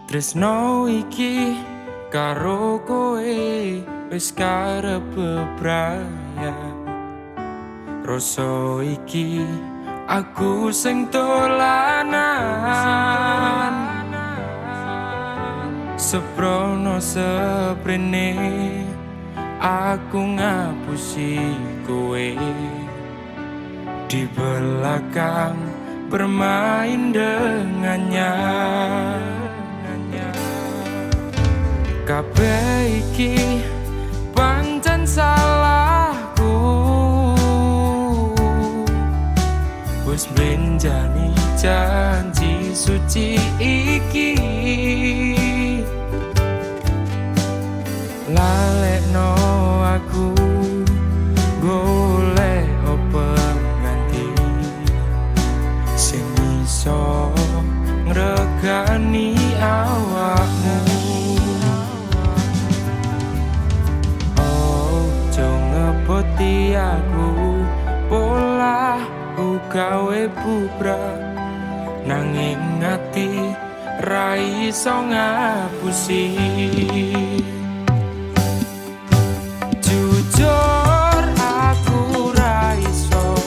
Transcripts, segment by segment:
Tresno iki karo kowe wis karep bebrayan. Rasa iki aku sing dolanan. Seprono seprene aku ngapusi kowe. Di belakang bermain dengannya. Kabeh iki pancen salahku. Wis mlenjani janji suci iki. Lalekno aku golek pengganti sing iso ngregani awakmu. Ojo ngeboti aku, polahku gawe bubrah, nanging ati ra iso ngapusi. Jujur aku ra iso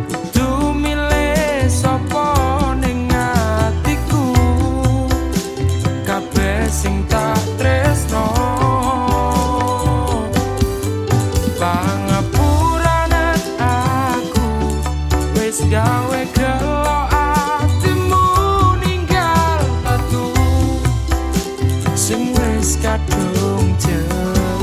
kudu milih sapa ning atiku. Kabeh sing tak tresno pangapuranen aku wis gawe gelo atimu ninggal batu sing wis kadung jeru.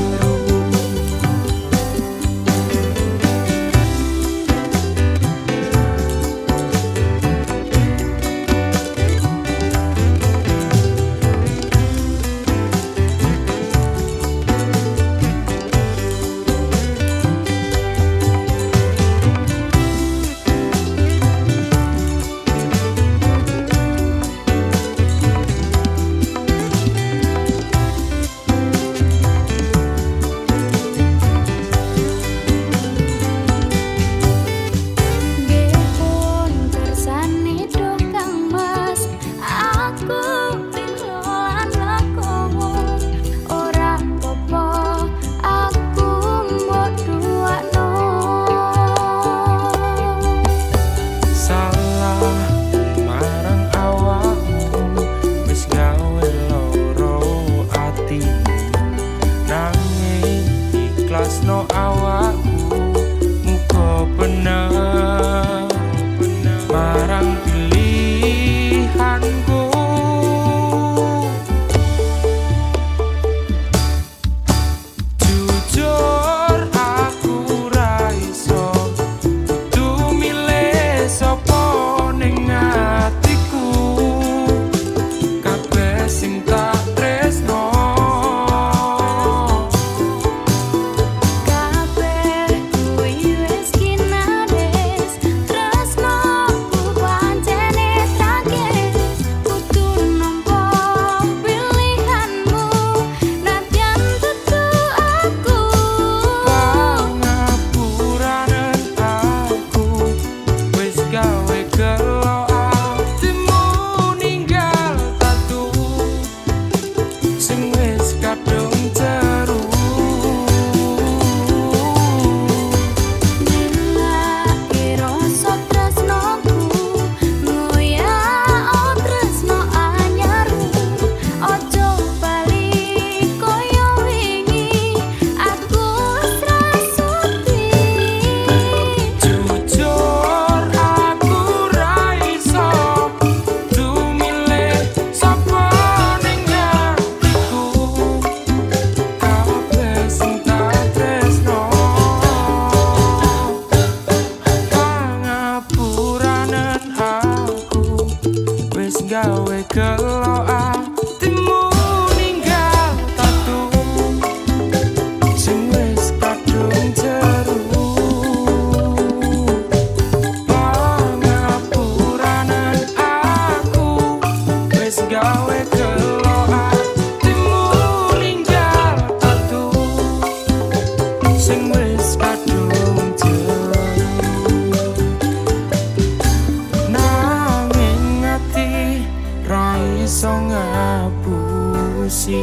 Nggih pun kersane duh Kang Mas, aku lilo lan legowo. Ora apa-apa aku mbok duakno. Salah marang awakmu wis gawe loro atimu, nanging ikhlasno awakku muga bener marang pilihanku. Jujur aku ra iso kudu milih sapa ning atiku. Kabeh sing tak tresno Kabeh kuwi wis kinades, tresnoku pancene tragis. Kudu nampa pilihanmu, nadyan dudu aku. Pangapuranen aku wis gawe gelo atimu ninggal tatu sing wis kadung jeru. Nilake rasa tresnoku, ngoyak tresno anyaru. Ojo bali kaya wingi, aku wis ra sudi. Jujur aku ra iso kudu milih sapa ning atiku. Kabeh sing tak tresno pangapuranen aku wis gawe gelo atimu ninggal tatu sing wis kadung jeru. Pangapuranen aku wis gawe gelo atimu ninggal tatu sing wis kadung jeru. Nanging ati ra iso ngapusi.